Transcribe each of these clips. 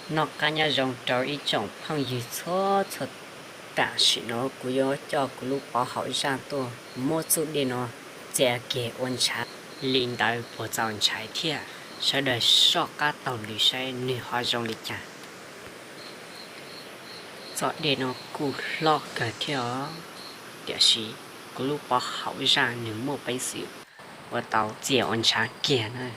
Noj qab nyob zoo rau ib tsoom phooj ywg txhua txhua. Tam sim no kuv yuav coj kuv lub pov haum zaj tuaj muab txuj dej no txiav kiag ua ntshav li ntawd puas txaus ntshai thiab? Sawv daws soj qab taug lw saib nws ho zoo li cas. Txoj dej no kuj hlob kawg thiab os, tiam sis kuv lub pov haum zaj nws muaj peev xwm ua tau txiav ua ntshav kiag na.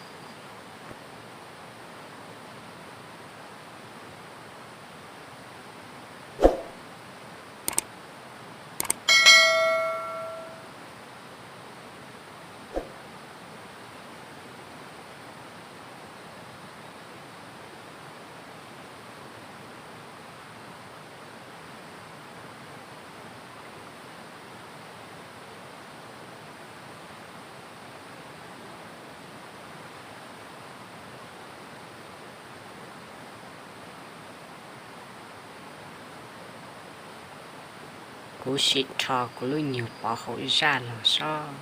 Kuv sim rho kuv lub nyuag pov haum zaj los sob.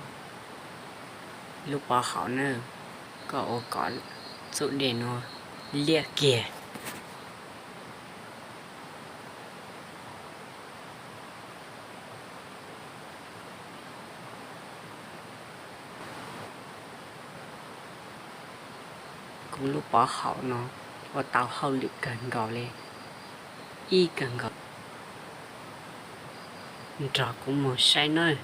Lub pov haum na, koj ua kom txuj dej no liab kiag. Kuv lub pov haum no ua tau hauj lwm kawg nkaus li, ib kawg nkaus. Nrog kuv mus saib nawb.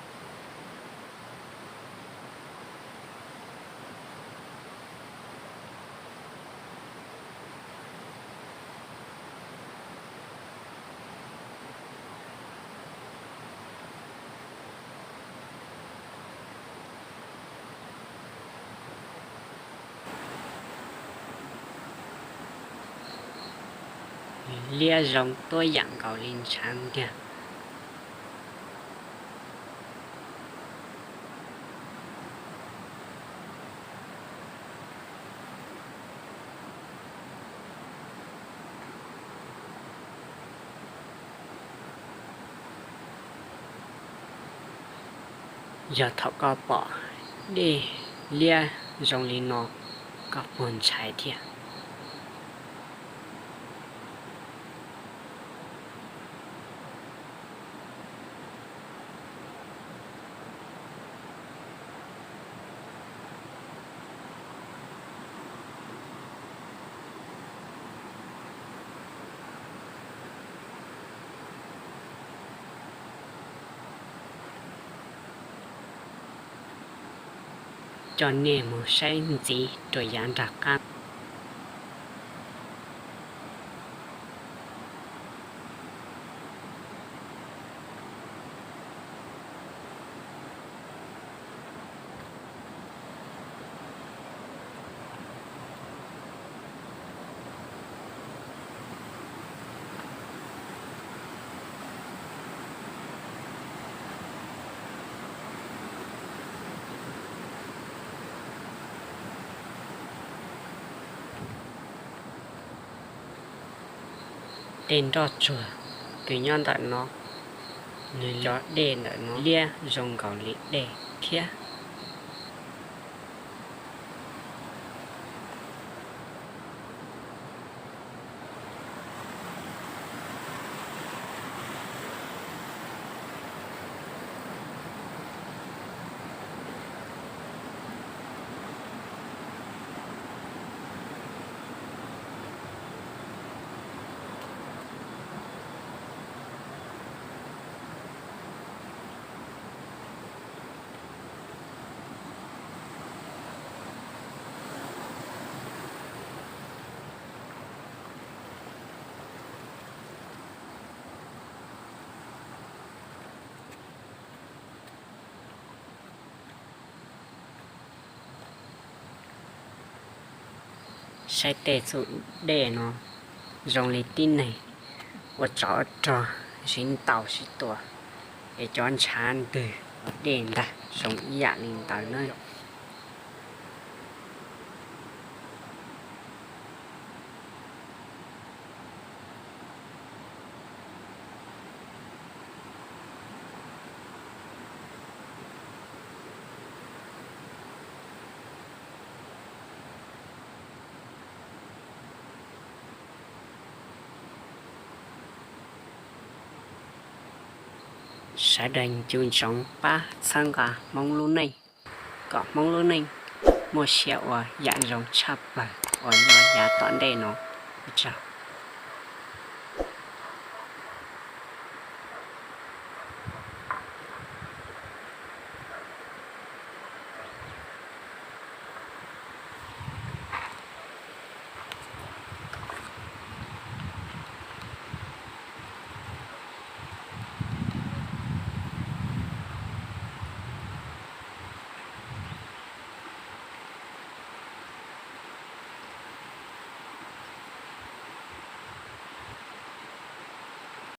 Liab zoo tuab yam nkaus li ntshav tiag. Yog thaum koj pom dej liab zoo li no, koj puas ntshai thiab? Coj nej mus saib ntxiv rau yav nram qab. Tej nroj tsuag kws nyob ntawm no, nws cov dej ntawm no liab zoo nkaus li dej thiab. Saib tej txuj dej no zoo li tib neeg ua tsov rog sib ntaus sib tua, es cov ntshav ntws dej ntag zoo ib yam li ntawd na. Sawv daws ncu ntsoov pab txhawb nqa Hmoob lub neej, kom Hmoob lub neej muaj sia ua yam zoo tshaj plaws uas nyob yav tom ntej no. Ua tsaug.